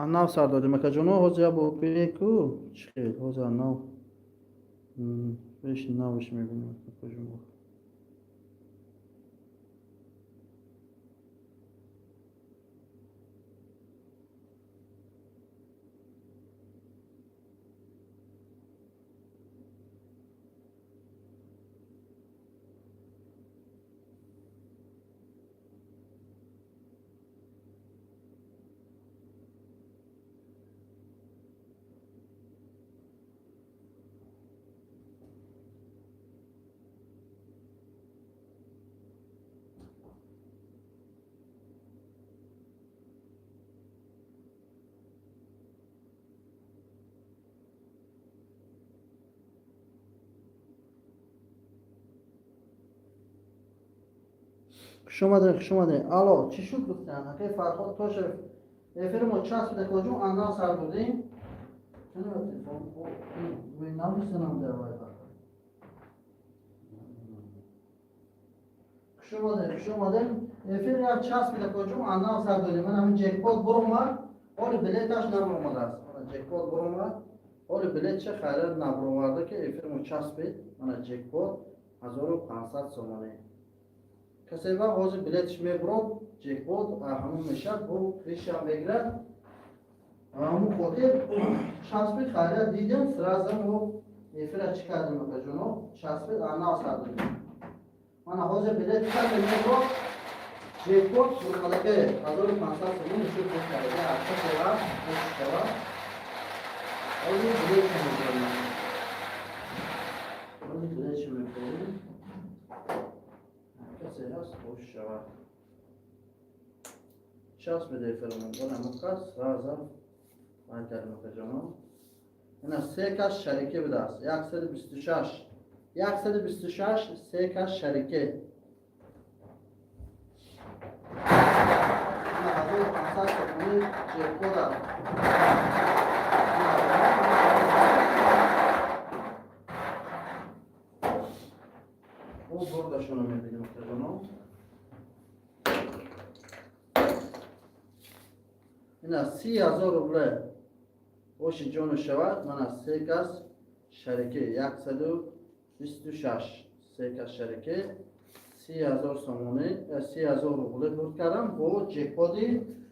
Анав сар додем, акаҷоно. Ҳозир я бо ку чӣ хел, ҳозир анав пеши навш мебинем, акаҷон. Хуш омадед, хуш омадед. Алло, чӣ шуд гуфтан, акай Фарҳод Тошев? Эфири мо часпида, коҷум, анав сар додем. Нависанам. Давай, хуш омадед, хуш омадед. Эфир як часпида, коҷум, анав сар додем. Ман ҳамин ҷекпот буромад, ҳоли билеташ набуромадааст. Ҷекпот буромад, ҳоли билетча хайрат набуроварда, ки эфир мо часпид. Мана ҷекпот 1500 сомонӣ. Касе вақт ҳозир билетш мебурод, ҷекпот ҳамон мешавад, бо крыша мегирад. Ҳамон хотир часпид, хайрат дидем, сразу мо эфира чӣ кардем, акаҷоно? Часпид, анав сар додем. Мана ҳозир билет касе мебурод, ҷекпот бурмадаке 1500 сомон шуд карда. Касе вақт шавад, ҳозир билетша мебурем, ҳозир билетша мебурем. Касе ҳаст, бош шавад. Часпида эфирамон, бона мукас сразу ман кардем, акаҷоно. Ина се кас шарике будааст. 126, 126, се кас шарике. Ина 1500 сомонӣ ҷекпода. Ӯ бурдашонро мебинем, акаҷоно. Ина 30 000 рубле оши ҷону шавад. Мана се кас шарике, 126, се кас шарике, 30 000 сомонӣ, 30 000 рубле бурд кардам бо ҷекподи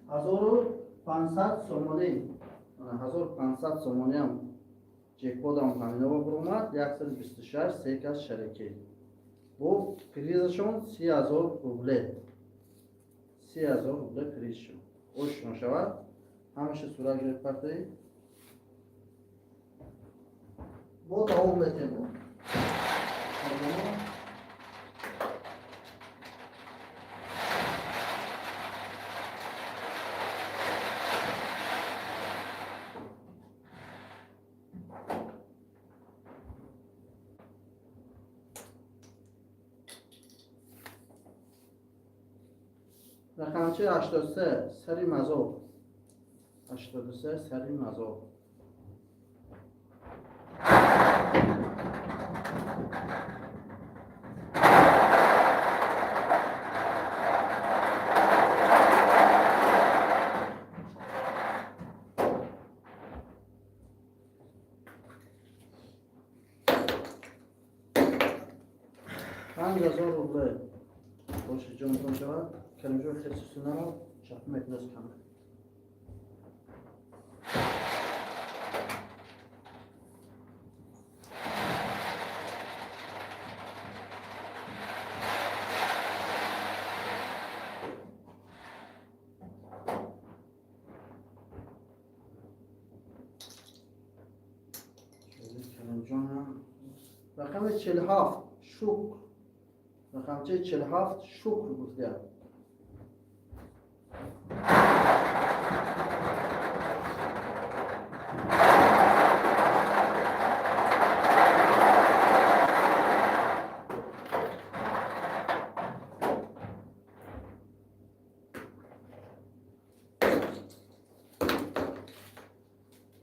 1500 сомонӣ. 1500 сомониам ҷекподам ҳаминова буромад. 126, се кас шарике, бо призашон 30 000 рубле, 30 000 рубле призшон. Ошшон шавад. Ҳамаша сурат гирифт, партои бо давом метем. Рақамчи 83, сари мазор, 83, сари мазор. 5000 рубле боши ҷонтон шавад. Каримҷон, хеле чап мекунад камера. Рақами 47, Шукр. Рақамчаи 47, Шукр гуфтаям.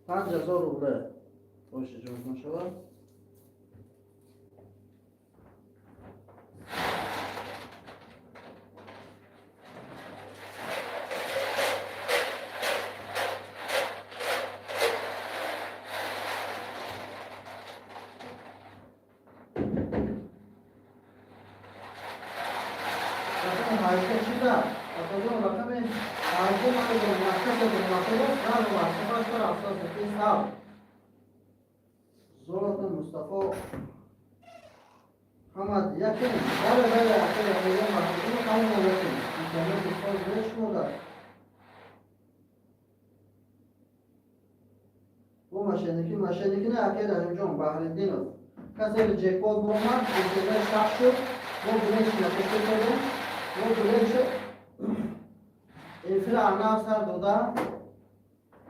5000 рубле боши ҷонтон шавад. Ҳозир ман медонам, касе бурмасода, сразу ватсапаш бар афсос сав. Золото Мустафо ҳама якем. Бале, бале, акай Раҳимҷон, Баҳриддинов, ҳамамо якем. Интернет соз мешумода. Бо мошенникӣ, мошенникӣ не, акай Раҳимҷон Баҳриддинов. Касе ки ҷекпот буромад, интернет шах шуд, мо билетши накушта кардем, мо билетши эфира анав сар дода,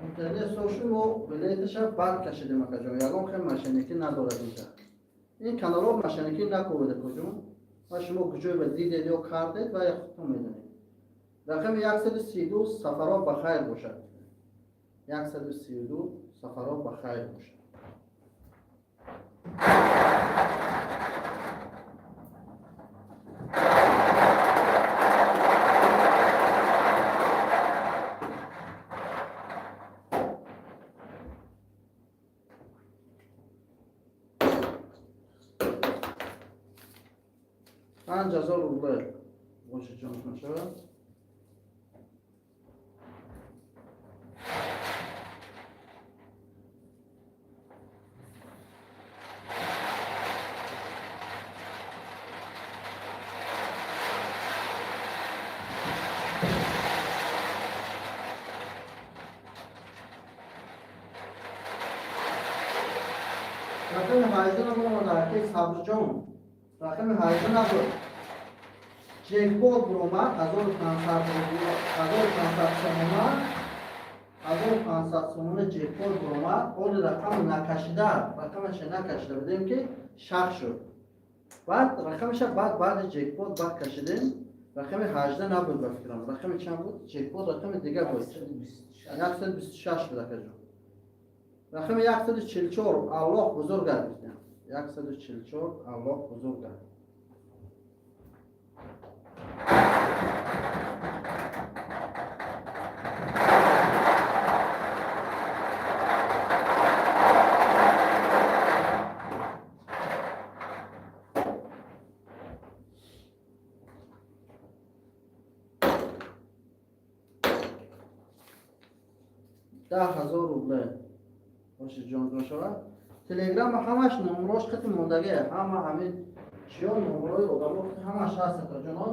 интернет соз шуд, мо билеташа бад кашидем, акаҷон. Ягон хел мошенникӣ надорад инҷа. Ин каналҳо мошенникӣ накунед, акаҷон. Ва шумо куҷое ба дидед ё кардед, ва худтон медонед. Рақами 132, сафарҳо ба хайр бошад. 132, сафарҳо ба хайр бошад. 5000 рубл бошад, ҷонтон шавад. Рақами 18 набуромада, акай Сабрҷон. Рақами 18 набуд. Ҷекпот буромад, 1500 сомона, 1500 сомона ҷекпот буромад. Оли рақам накашида, рақамаша накашида будем, ки шах шуд. Баъд рақамаша баъд баъди ҷекпот баъд кашидем. Рақами 18 набуд, ба фикрам. Рақами чанд буд? Ҷекпот рақами дига буд. 126 буд, акаҷон. Рақами 144, Аллоҳ бузург аст, гуфтем. 144, Аллоҳ бузург аст. 10 000 рубле боши, ҷонҷон шавад. Телеграма ҳамаш номрош қити мондагӣ, ҳама ҳамин чиё, номрои одамо ҳамаш ҳаст, ҷоно.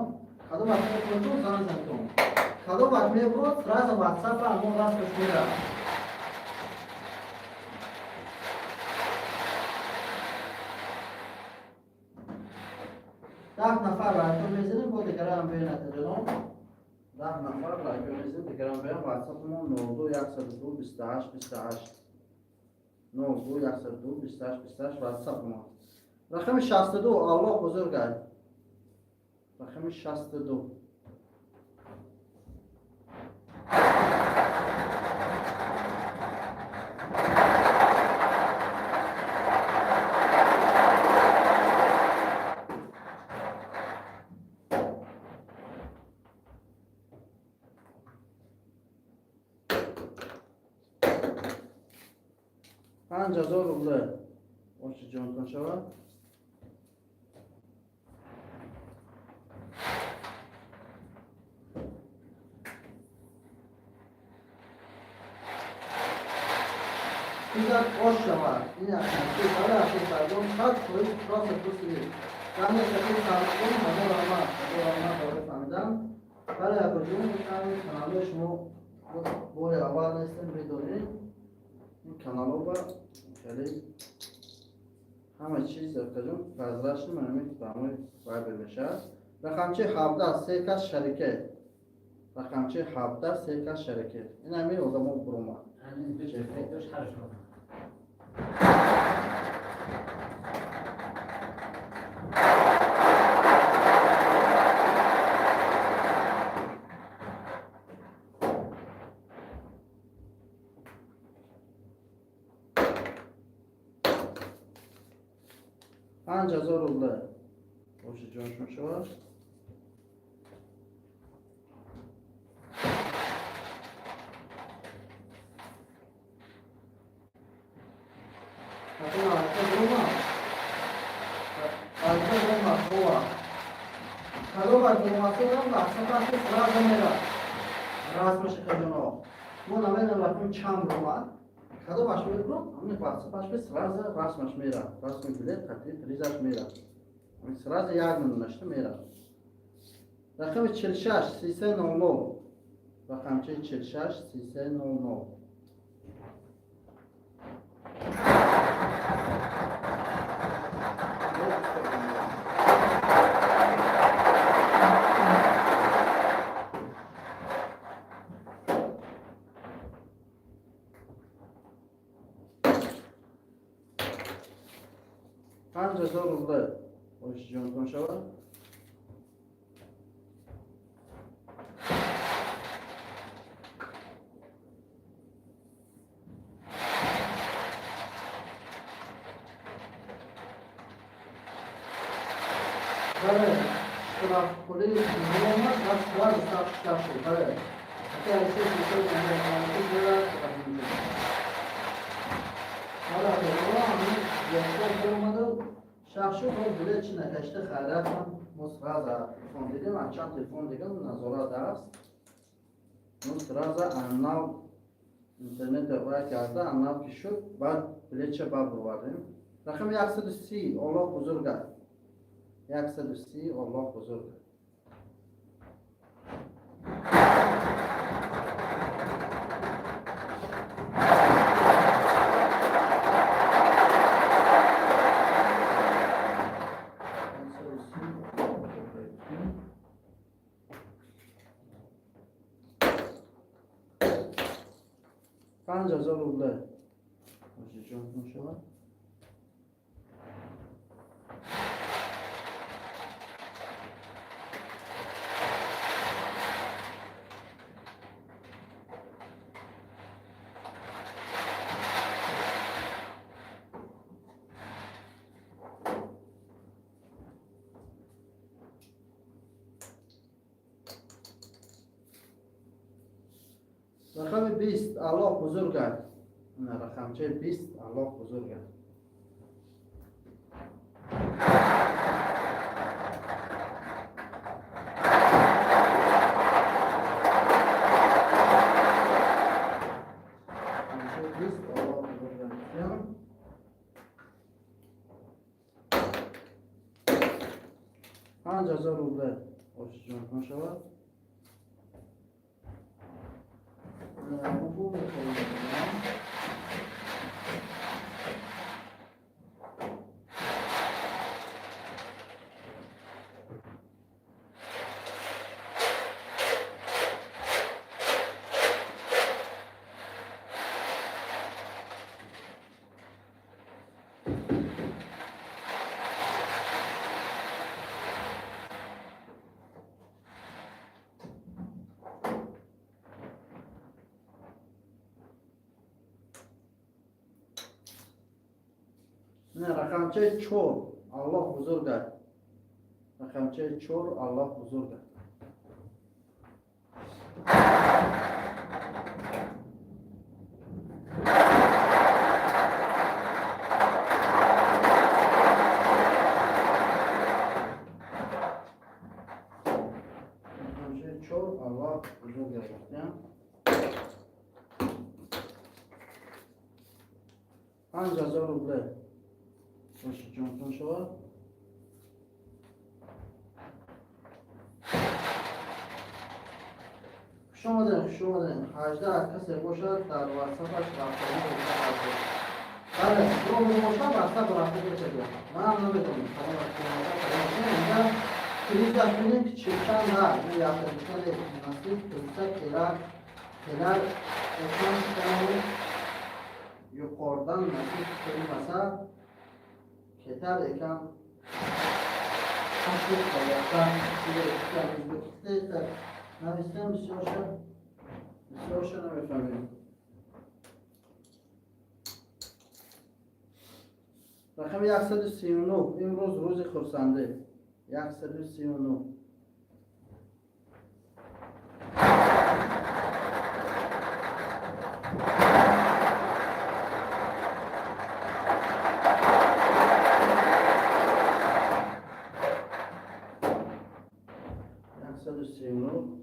Кадом вақт мекунтон, занг зантон. Кадом вақт мебурод, сразу ватсапа ҳамон расташ меравад. 10 нафар лайко мезанем, бо дигарам бинад, ҷоно. 10 нафар лайко мезанем, дигарам биён. Ватсапамон 02 102 28 28, 02 102 28 28 ватсапамон. Рақами 62, Аллоҳ бузург аст. Рақами 62. 5000 рубле боши, ҷонтон шавад. Инак ош шавад. Ин аксардон 100% просто пурсидед. Ҳамин шакли сардон, ҳазор раҳмат, ҳазор раҳмат барои фаҳмидан. Бале, акоҷон, ҳамин каналҳои шумо бори аввал нестем, медонед. Ин каналҳо ба хеле ҳама чиз, акаҷон, прозрачный, ҳамин ҳамаи вайбер мешавад. Рақамчи 17, се кас шарике. Рақамчи 17, се кас шарике. Ин ҳамин одамо буромад. ҳамин дошт ҳарашон. 5000 рубле боши, ҷоншон шавад. Акун алка буромад. Алка буромад, ова. Кадом вақт буромадсодам, лаҳза паси сразу мерад. Расмаш кажоно. Мо намедонам рақами чанд омад. Кадомаш мебурам, ҳамин ватсапаш бе сразу расмаш мера. Расми билет қати призаш мера. Ҳамин сразу як намунашта мера. Рақами 46 33 00. Рақамчаи 46 33 00. 5000 рубля ошиҷонтон шавад. Бале, штрафпули омад ва сразу штраф шуд. Бале, ҳатто Алексей омаду шахшу бо билет чи накашта хайрат ҳам мо сразу телефон дидем, аз чанд телефон дигам назорат аст. Мо сразу аннав интернет вай карда, аннав ки шуд, баъд билетча баъд бовардем. Рақами 130, Оллоҳ бузург аст. 130, Оллоҳ бузург аст. 5000 рубля ошиҷонтон шавад. Рақами 20, Аллоҳ бузург аст. Рақамчаи 20, Аллоҳ бузург аст. Рақамчаи 20, Аллоҳ бузург аст. 5000 рубля ошиҷонтон шавад. Рақамчаи 4, Аллоҳ бузург аст. Рақамчаи 4, Аллоҳ бузург аст. Рақамчаи 4, Аллоҳ бузург аст. 5000 рубля ошиҷонтон шавад. Хуш омадем, хуш омадем. 18 касе бошад, дар ватсапаш рафтани. Бале, бошад, ватсап рафта бошад. Манам намедонам кадом. Призаш бинем, ки чилчанд на якта насиб қилса келар, келар экан. Yuqoridan nasib qilmasa, ketar ekan. Qozog'iston нависем, бисёрша, бисёрша намефаҳмем. Рақами 139, имрӯз рӯзи хурсандӣ. 139. 139.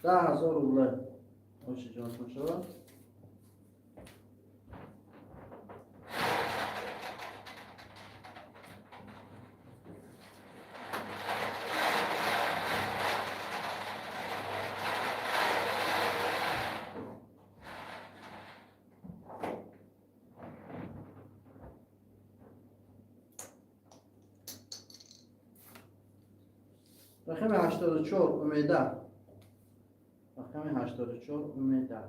10 000 рубле. Оши ҷонтон шавад. Рақами 84, Умеда. Рақами 84, Умеда.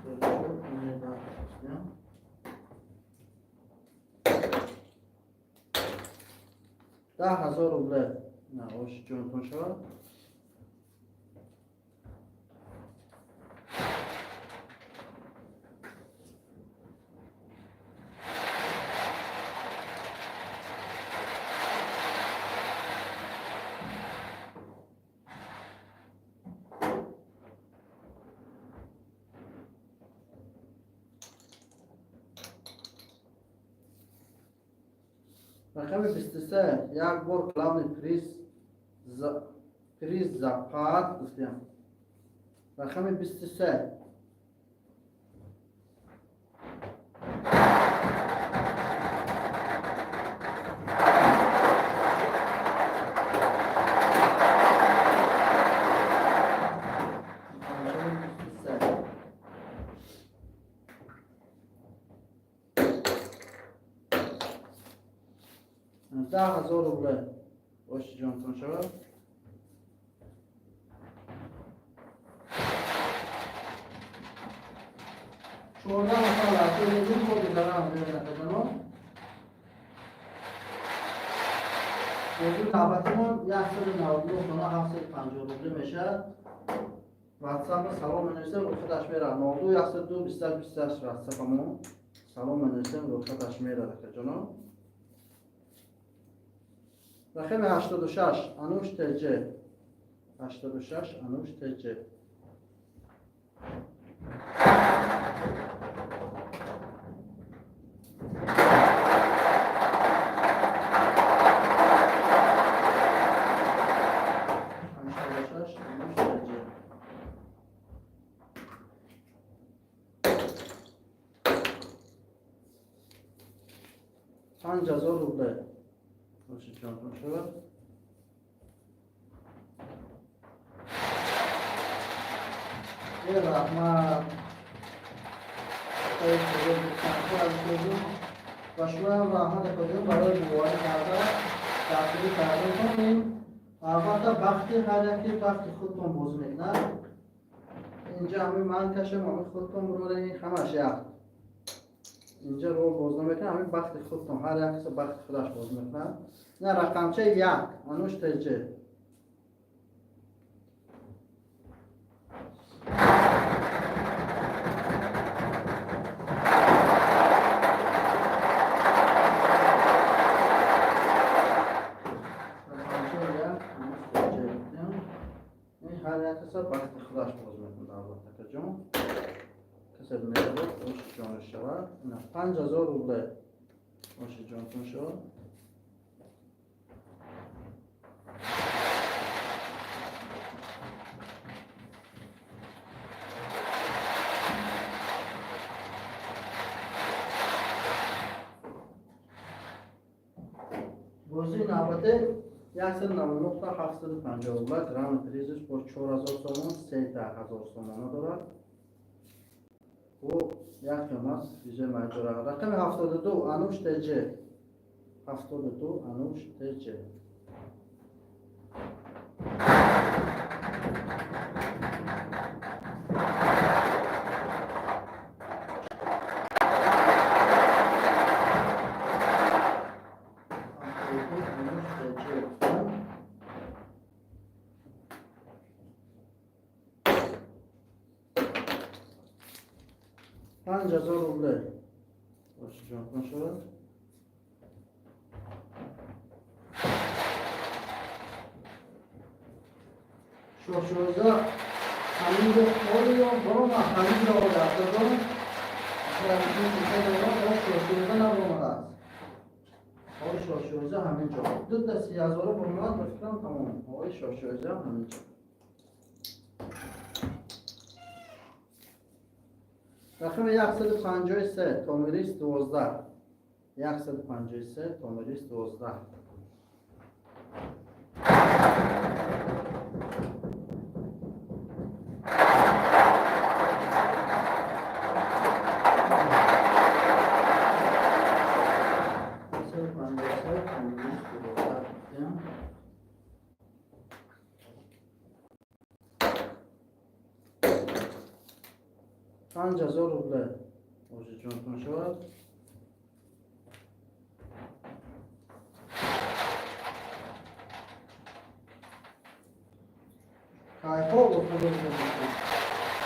84, Умеда. 10 000 рубле. На, оши ҷонтон шавад. Рақами 23, як бор главный приз, приз запад гуфтем. Рақами 23. Рақами 23. 10 000 рубле. Оши ҷонтон шавад. 14 нафар лаҳзаи бо дигарам бинакаҷано. Бозии навбатимон 199 сона 750 рубле мешавад. Ватсапа салом менависем, рухсаташ мерад. 02 102 28 28 ватсапамон салом менависем, рухсаташ мерад, акаҷоно. Рақами 86, Ануш ТЖ. 86, Ануш ТЖ. 86, Ануш ТЖ. 5000 рубле. Оши ҷонтон шавад. Э, раҳмат. Ва шумоам раҳмат, акоҷон, барои боварӣ карда дастгирӣ кардатон. Ин албатта бахти ҳар яке, бахти худтон бозӣ мекунад. Инҷа ҳамин ман кашам, ҳамин худтон бурорем, ҳамаш як. Инҷа рол боз намекунад, ҳамин бахти худтон, ҳар як каса бахти худаш бозӣ мекунад. На, рақамчаи 1, Ануш ТЖ. Рақамчаи 1, Ануш ТЖ. Ин ҳар як каса бахти худаш бозӣ мекунад, албатта, акаҷон. Касе мебурд, оши ҷонаш шавад. Ина 5000 рубле. Оши ҷонтон шавад. Бозии навбатӣ 199 та 750 рубла. Гранд призиш бо 4000 сомон, 3000 сомона дорад. Бу як қимат визаи май дорад. Рақами 72, Ануш ТЖ. 72, Ануш ТЖ. 72, Ануш ТЖ. 5000 рубле. Оши ҷонтон шавад. Шоҳшоҳза. Ҳаминҷо оё барома, ҳаминҷо рафтадон шошӯза набаромадааст. Ҳои шошӯза ҳаминҷо дута 30 ҳазора баромад, ба фикрам, тамом. Ҳои шошӯза ҳаминҷо. Рақами 153, Томирис 12, 153, Томирис 12. 153, Томирис 12. 5000 рубле ошиҷонтон шавад. Кайфо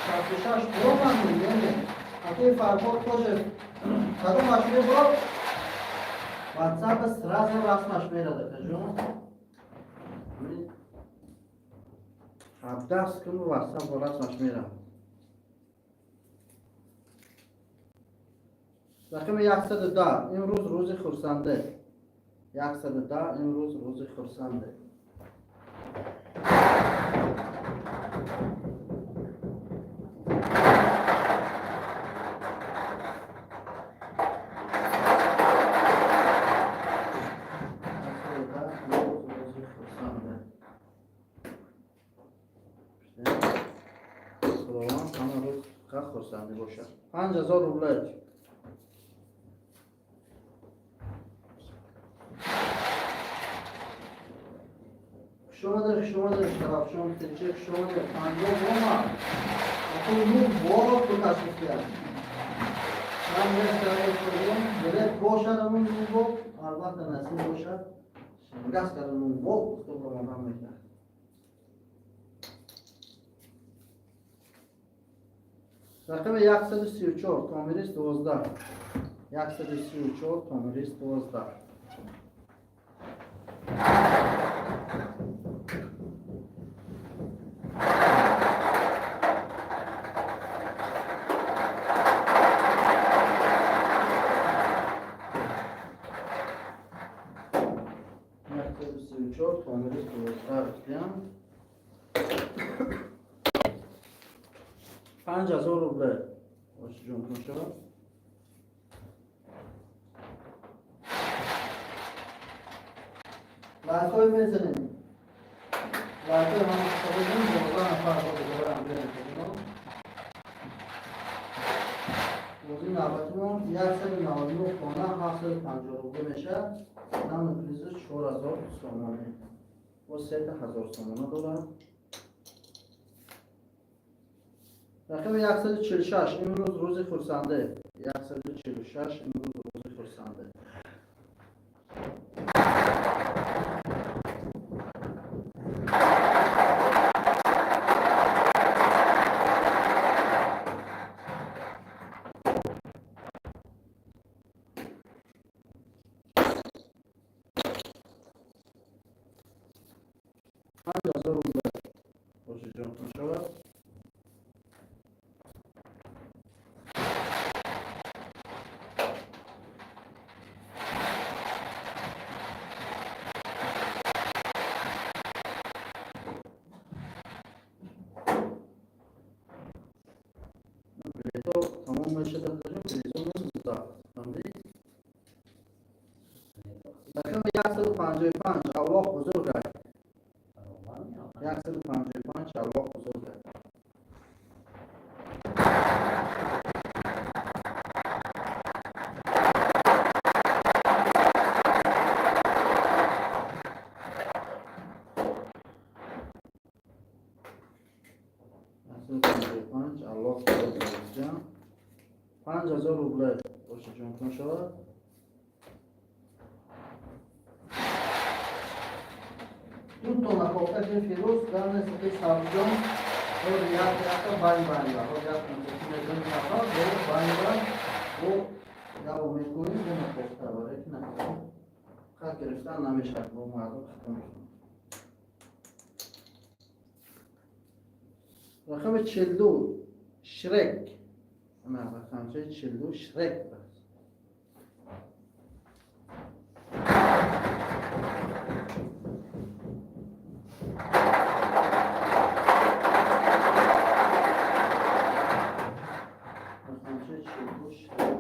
66 буромад, яне акои Фарҳод тоже кадомаш мебурад, ватсапа сразу расмаш мерада. Кажон 17 секунду ватсап расмаш мерад. Рақами 110, имрӯз рӯзи хурсанде. 110, имрӯз рӯзи хурсанде. 110, имрӯз рӯзи хурсанде. Худованд ҳама рӯз хурсандӣ бошад. 5000 рубле. Хушомадед, хушомадед, Шарафшон Тинчи, хушомадед. 50 бома. Акун ну боро ташриф. Ман мешавам, билет бошад, амун ну бо, албатта насиб бошад. Газ карда ну бо, худо ромадан мекунад. Рақами 134, Томирис 12. 134, Томирис 12. 134, Томирис 12 гуфтем. 5000 рубле ошиҷонтон шавад. Лайкҳои мезанем. Лайкҳои ҳама шаведем, 12 нафар дубора анҷом. Бозии навбатимон 199 хона 750 рубле мешавад. Нами призу 4000 сомонӣ. Бо сета ҳазор сомона дорад. Рақами 146, имрӯз рӯзи хурсанде. 146, имрӯз рӯзи хурсанде. 5000 рубле ошиҷонтон шавад. Билето тамом мешавад, билето мезуда. Фаҳмидӣ? Рақами 155, Аллоҳ бузург аст. 155, Аллоҳ бузург аст. 155, Аллоҳ бузург аст. 5000 рубле ошиҷонтон шавад. Ду тона кофта ки Фирӯз гарнест, ки Сабзҷон ҳози як якта байн байн ба ҳози як мезани нафар бо байн ба бо яво мекунем, бо накофта, барое ки накофта хат гирифтан намешавад, бо мардум хато мекунад. Рақами 42 Шрек. Ана рақамчаи 42 Шрек аст. Рақамчаи 42 Шрек.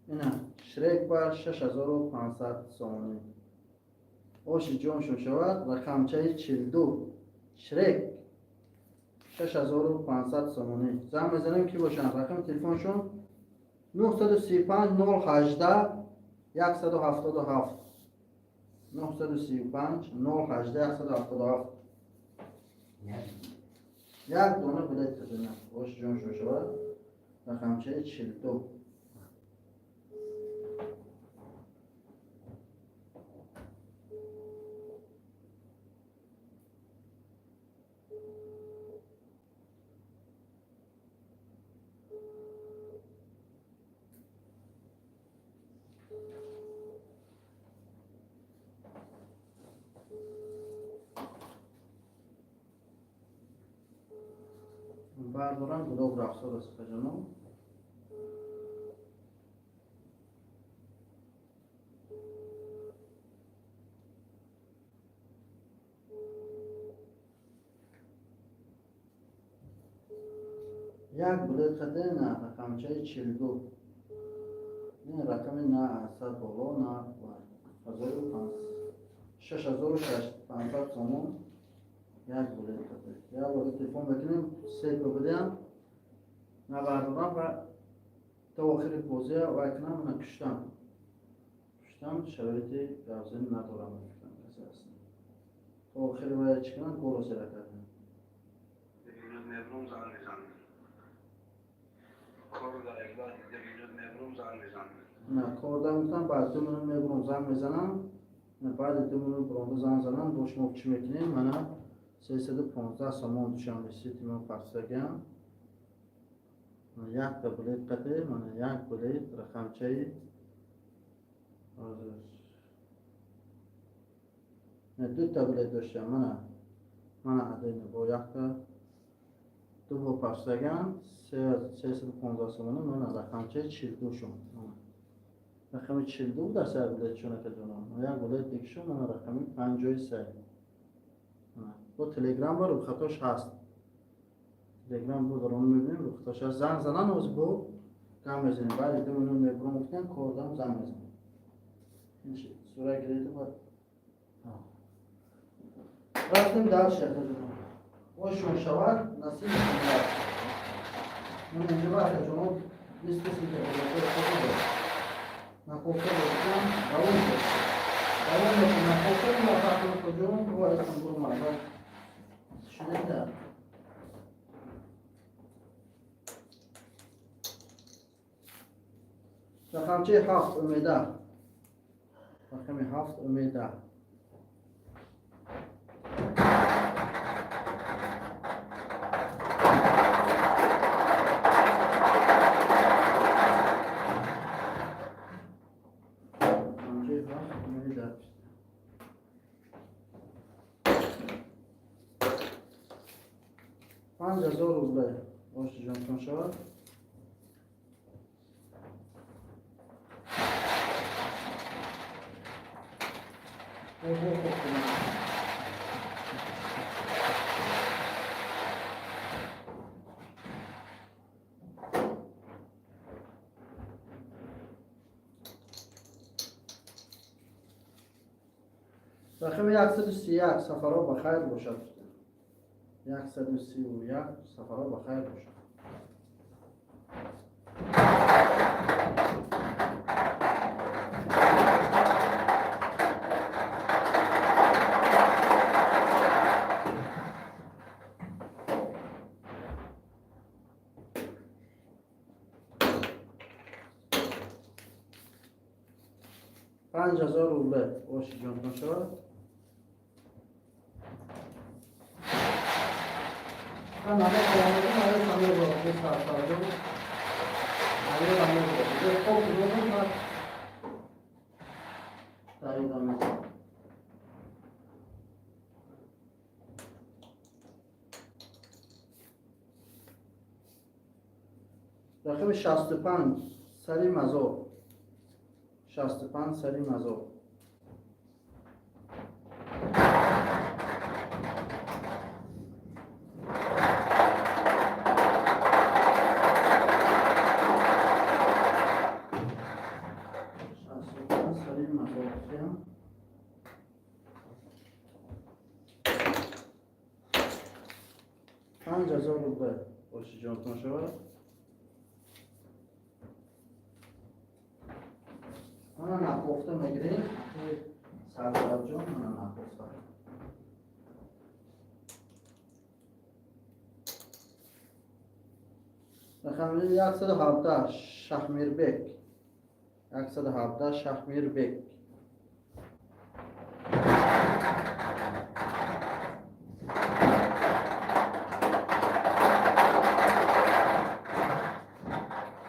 Ина Шрек ба 6500 сомонӣ. Оши ҷоншон шавад, рақамчаи 42 Шрек 6500 сомонӣ. Занг мезанем, ки бошанд. Рақами телефоншон 935 018 177, 935 018 177. Як дона билет кардем. Оши ҷоншон шавад, рақамчаи 42. Бардорам, гулоб рафсор аст, хаҷано. Як билет хаде на рақамчаи 42. Ин рақами на 100 боло, на 6500 сомон як билет хаде. Як бор телефон мекунем, се бидиҳам, набардорам ва то охири бозия вай кунам. На куштам, куштам, шароити гавзани надорам, гуфтам, касе аст. То охири вай чӣ кунам, голо сера кардам. Мебрум, занг мезанам. Кору дар як 2 минут мебрум, занг мезанам. На корда гуфтам, баъд 2 минут мебурам, занг мезанам. Баъди 2 минут буронда занг занам. Бо шумо чӣ мекунем? Мана 315 сомон Душанбе Сити мо партсагиам. Якта билет қаде, мана як билет, рақамчаи ҳозир дута билет доштам. Мана адена бо якта ду бор партсагиам, 315 сомона. Мана рақамчаи 42 шум, рақами 42 дар сар билетшон, акаҷонам. Як билет дигишон, мана рақами 53. Бо Телеграм ба рӯхатош ҳаст, Телеграм бо дарон мебинем, рӯхатош ҳаст. Занг занан, ҳозир бо гам мезанем. Баъди 2 минут мебурам, гуфтем, кордам, занг мезанем. Сура гиред ба рафтем дальше, акаҷонам. Ошон шавад, насиб шавад. Ман инҷо ба акаҷонам 20 сита накофта доштам, давом шуд, давом мекунам. Накофта муваффақ куҷо валайкум бурмад шунида. Рақамчаи 7 Умеда, рақами 7 Умеда. Рақамчаи 7 Умеда. 5000 рубле. Оши ҷонтон шавад. Ого, хуб кунам. Рақами 131 сафаро ба хайр бошад. 131 сафаро ба хайр бошад. 5000 рубле. Оши ҷонтон шавад. Ман намоз хондам, аю самир бо сарсарду. Аю намоз. Хоб додам, баъд даёдам. Рақами 65 сари мазор. 65 сари мазор. 65 сари мазор. 5000 рубл ошиҷонтон шавад. Мана нақофта мегирем. Сардарҷон, мана нақофта. Рақами 117 Шахмирбек. 117 Шахмирбек.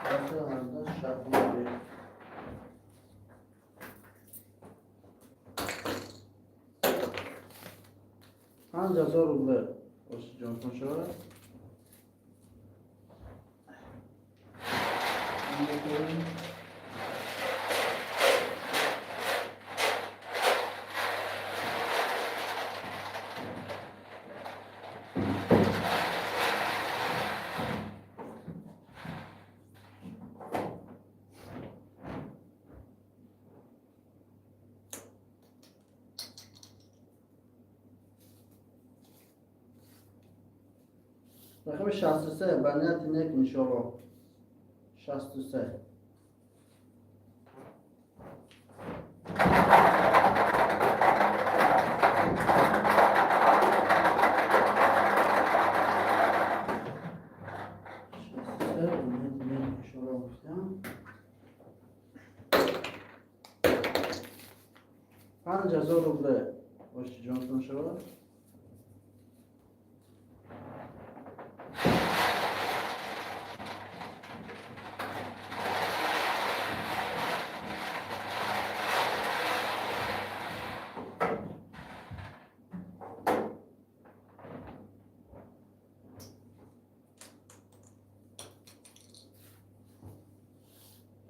117 Шахмирбек. 5000 рубл ошиҷонтон шавад. Рақами 63 ба нияти нек, иншоалло. 63. 63 ба нияти нек, иншоалло, гуфтам. 5000 рубл ошиҷонтон шавад.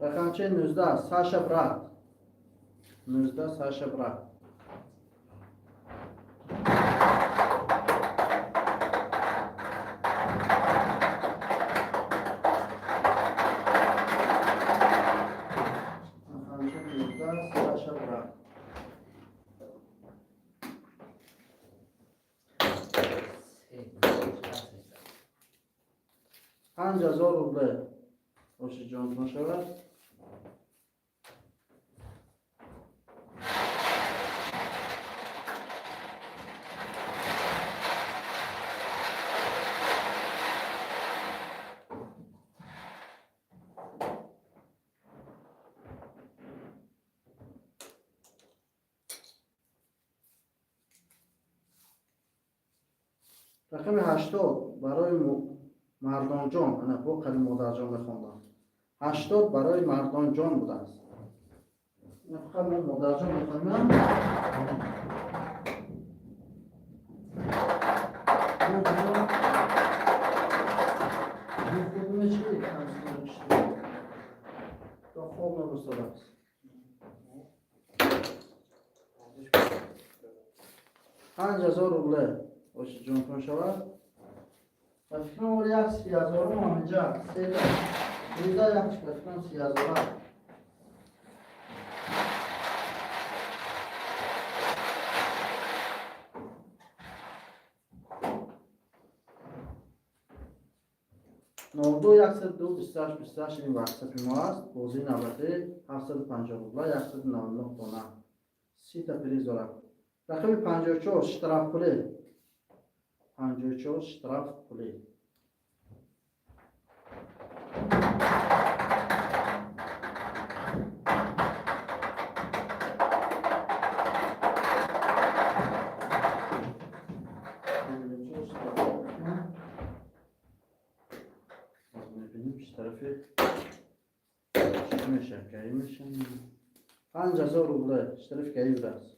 Рақамчаи 19 Саша брат. 19 Саша брат. Рақамчаи 19 Саша брат. Се, 68. 5000 рубл ошиҷонтон шавад. Рақами 80 барои мардонҷон, ана бо қади модарҷон мехондам. 80 барои мардонҷон будааст. Ина фақат мо модарҷон мехонем. Мо худме чи то хоб набустадааст. 5000 рубле ошиҷонтон шавад. Ба фикрам, оли як 30 ҳазорум ҳаминҷа сета рӯза як чи, ба фикрам, 30 ҳазора. 02 102 28 28 ин ватсапи мо аст. Бозии навбатӣ 750 рубла, 199 дона, 30-та приз дорад. Рақами 54 штрафпулӣ. 54 штрафпулӣ. 54 штрафпулӣ. Боз мебинем, штрафи чӣ мешавад, гаӣ мешавад. 5000 рубле штрафи гаӣ будааст.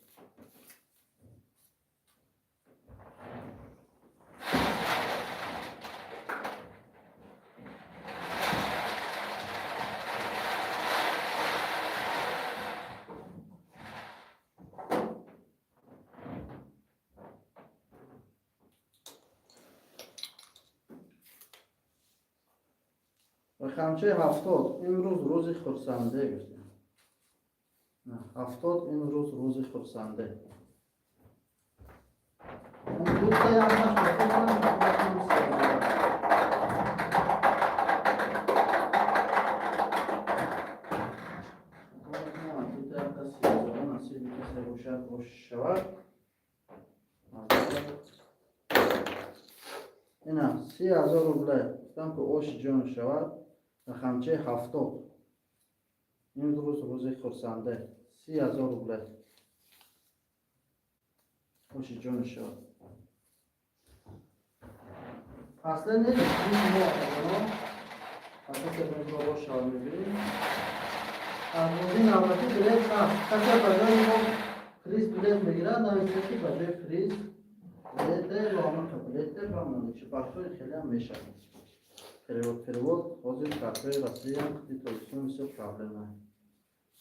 Рақамчаи 70, имрӯз рӯзи хурсанде гуфтем. 70, имрӯз рӯзи хурсанде. Дута якташ боқӣ монад. Дута якта 30 ҳазора насиби касе бошад, бош шавад. Ина 30 000 рубле гуфтам, ки оши ҷон шавад. Рақамчаи 70, имрӯз рӯзи хурсанде, 30 000 рубле, оши ҷон шавад. Аслан не мо шавад, мебинем. Аз бозии навбатӣ билет ҳаст. Касе ба ҷои мо приз билет мегирад, нависта, ки ба ҷои приз билете ё ҳамон билете ба монечи бахтҳои хелеам мешавад. Перевод ҳозир картҳои Россиям қити Тоҷикистон бисёр проблема.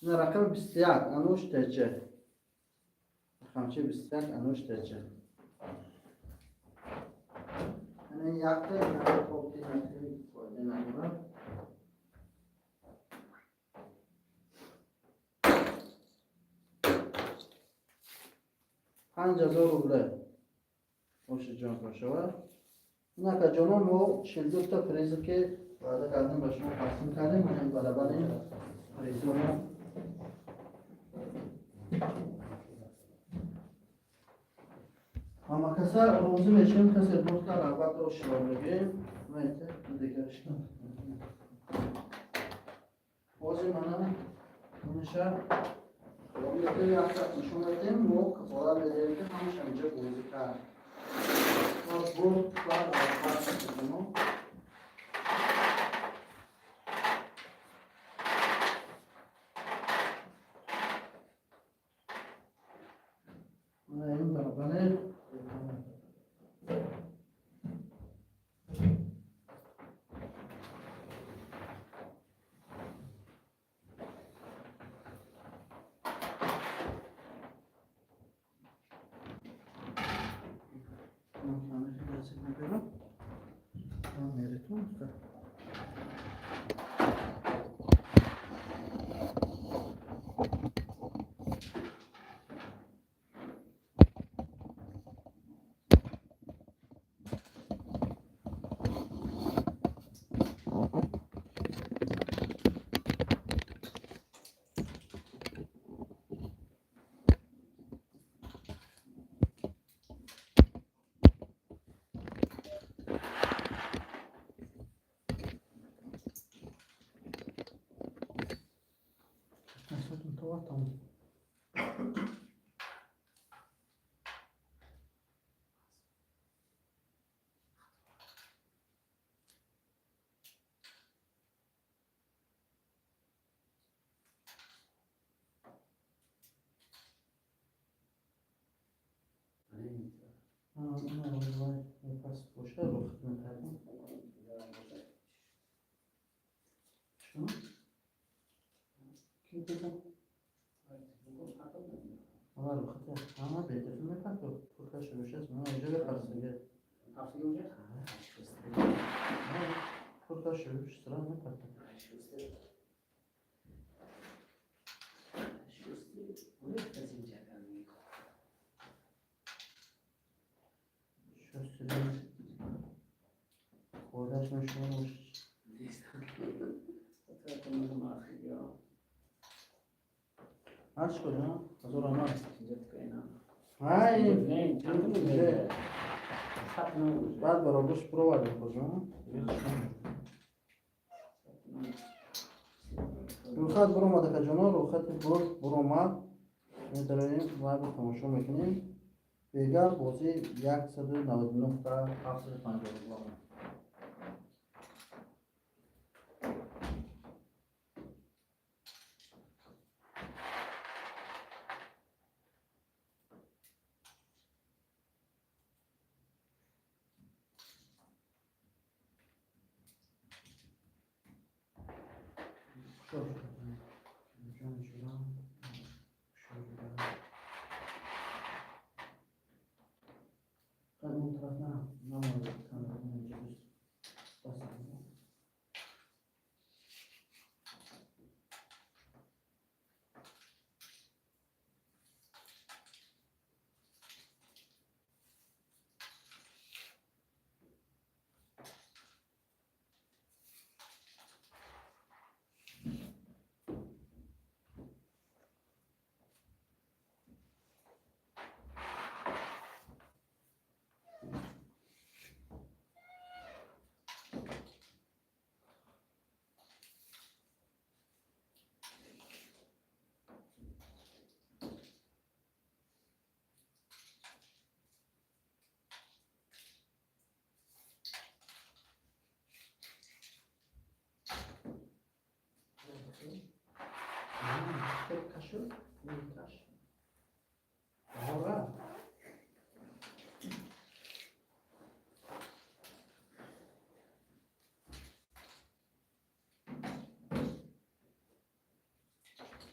Ина рақами 21, Ануш ТЧ. Рақамчи 21, Ануш ТЧ. Ана якта тоқи фоида надорад. 5000 рубле, оши ҷон шавад. Инака ҷоно, мо 42-та призе, ки ваъда кардем, ба шумо тақсим кардем. Мана ин барабари призомо. Ҳама каса розӣ мешавем. Касе бурд кард, албатта, оширо мегӯем. Дигарш ҳозир мана ҳамеша нишон медиҳем. Мо кафолат медиҳем, ки ҳамаша инҷо бозӣ кард, бурд баъд. Албатта, ин барабаре. Там. Пас боша, рухт мекардем. Чӣ? Ки бизан? Ама рухт ҳама бетафи мепарто. Пурка шурӯш аст. Ман инҷо бепарсига. Пурка шурӯш сира мепарто. Шустри хӯрдаш мешумо. Ҳар чӣ кунем? Ҳазор омад. Ҳай, баъд баробарш проварем куҷо? Рӯхат буромад, акаҷоно, рӯхати бурд буромад. Метавонем лайвро тамошо мекунем. Бегар бозӣ 199 та 750 рубла. Шо? Ҷон шудам. Шудам. Он тараф на, намояд камера инҷо басам.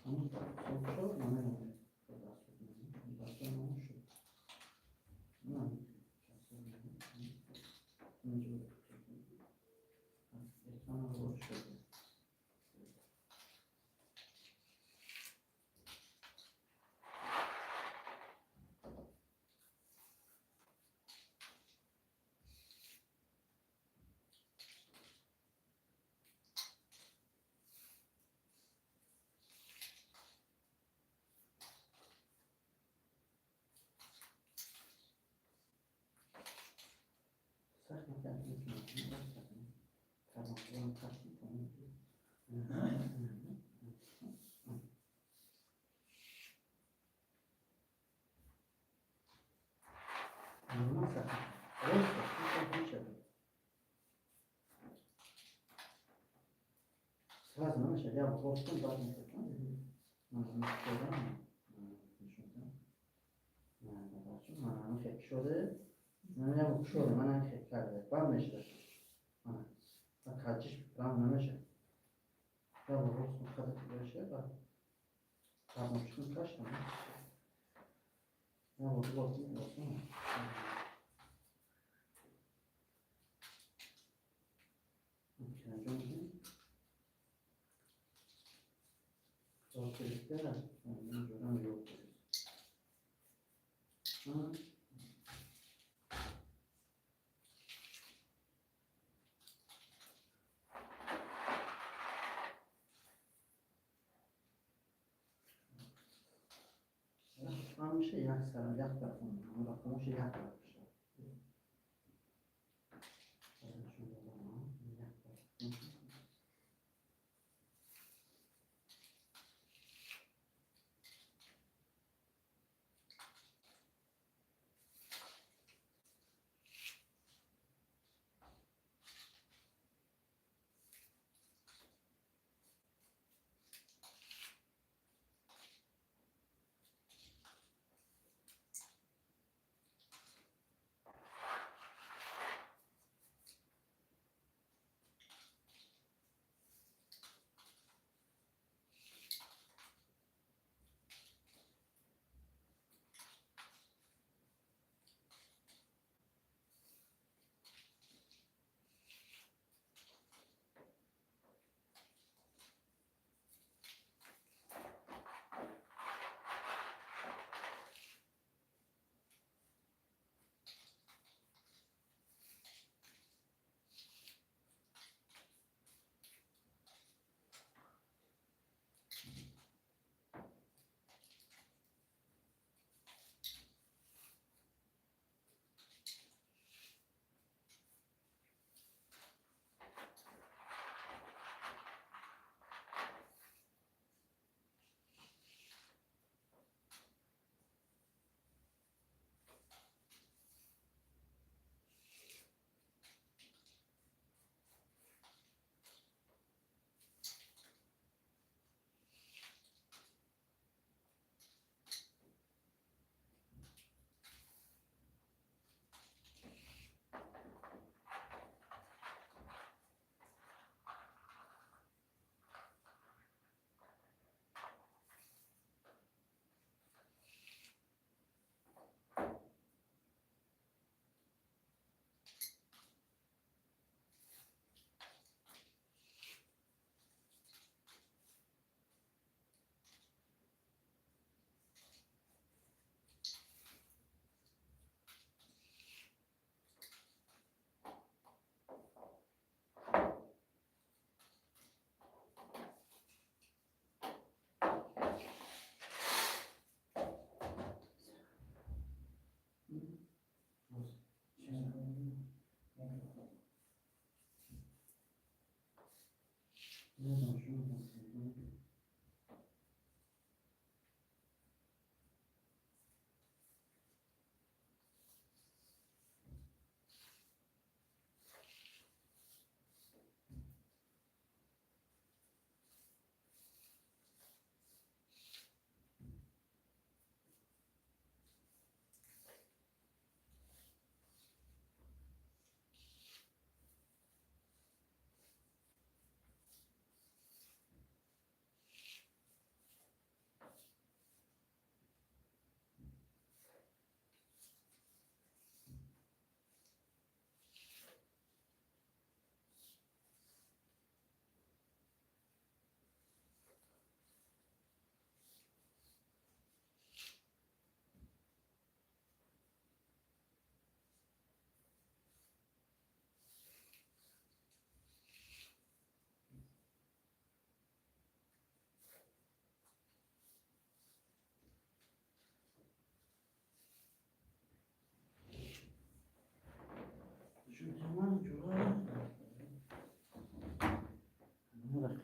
Шуд, намедонам. Шуд. Экрана шуд. Сахт накардем. Сразу намешад, я хостум, баъд мекардам. Ман хел шуде, ман шуде, ман хел карде, баъд мешад. Качиш прям намешад. Я ростум хадати бошад, баъд кармочкун каштам. Я вот ростум. Ҳамеша як сара, як тарафон, рақамоша як тараф шуд. Як тараф.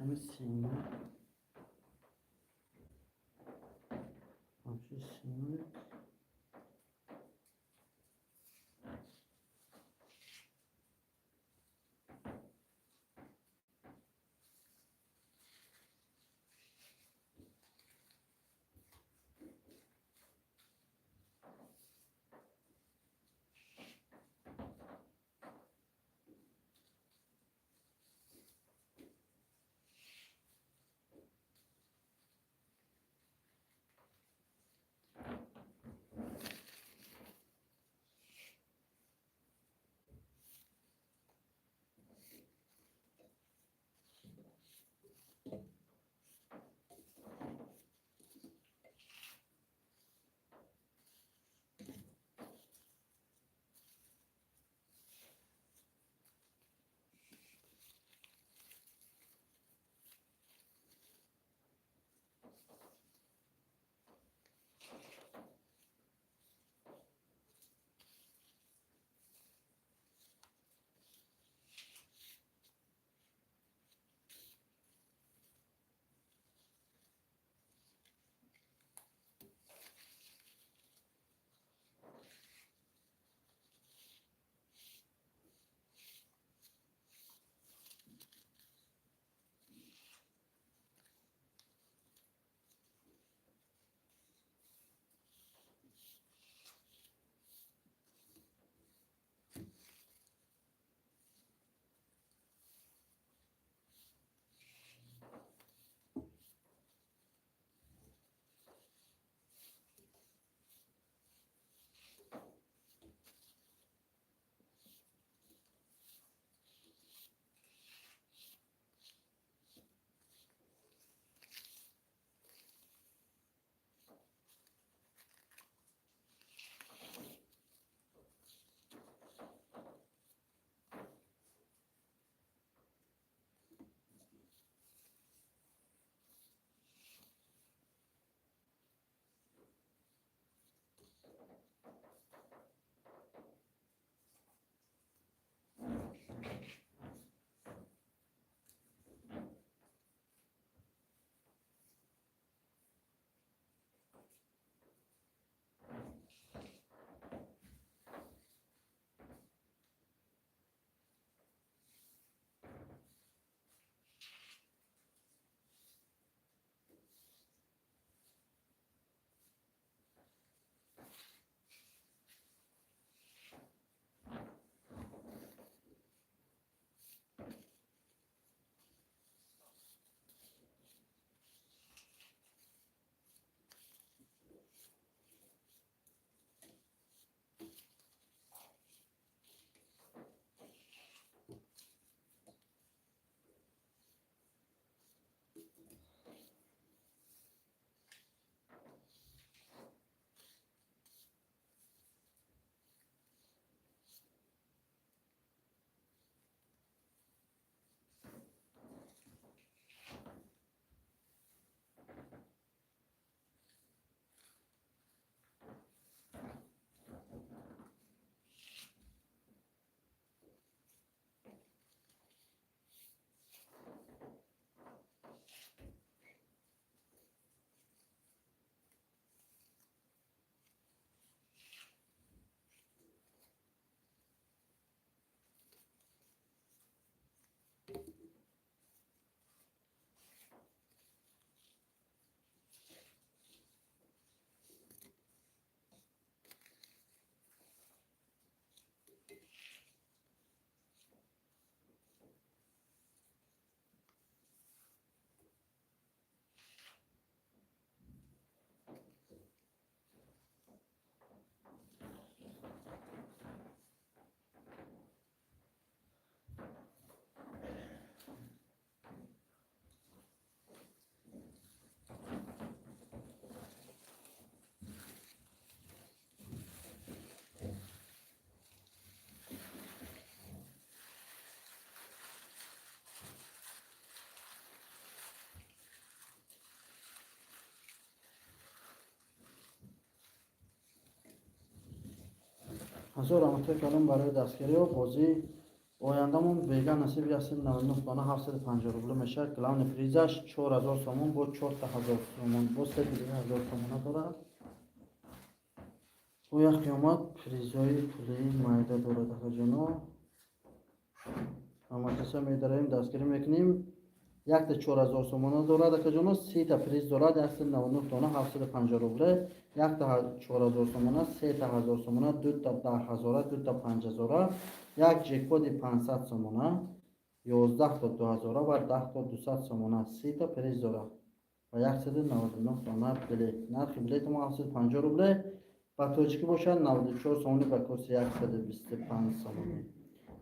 Рақами 39, вообще 31. Ҳазор раҳматҳои калон барои дастгириҳо. Бозӣ Ояндамон бега насиб 199 дона 750 рубле мешавад. Главный призаш 4000 сомон, бо 4000 сомон, бо се дига 1000 сомона дорад. Бо як қиёмат призҳои пулии майда дорад, акаҷоно. Ҳама каса медароем, дастгирӣ мекунем. Якта 4000 сомона дорад, акаҷоно, 30-та приз дорад, 199 дона 750 рубле, якта 4000 сомона, сета 1000 сомона, дута 10 000-а, дута 5000-а, як ҷекпоти 500 сомона, 11-та 2000-а ва 10-та 200 сомона, 30-та приз дорад ва 199 дона билет. Нархи билети мо 750 рубле, ба тоҷикӣ бошад 94 сомонӣ, ба курси 125 сомонӣ.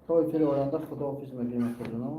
То эфири оянда худоҳофиз мегӯем, акаҷоно.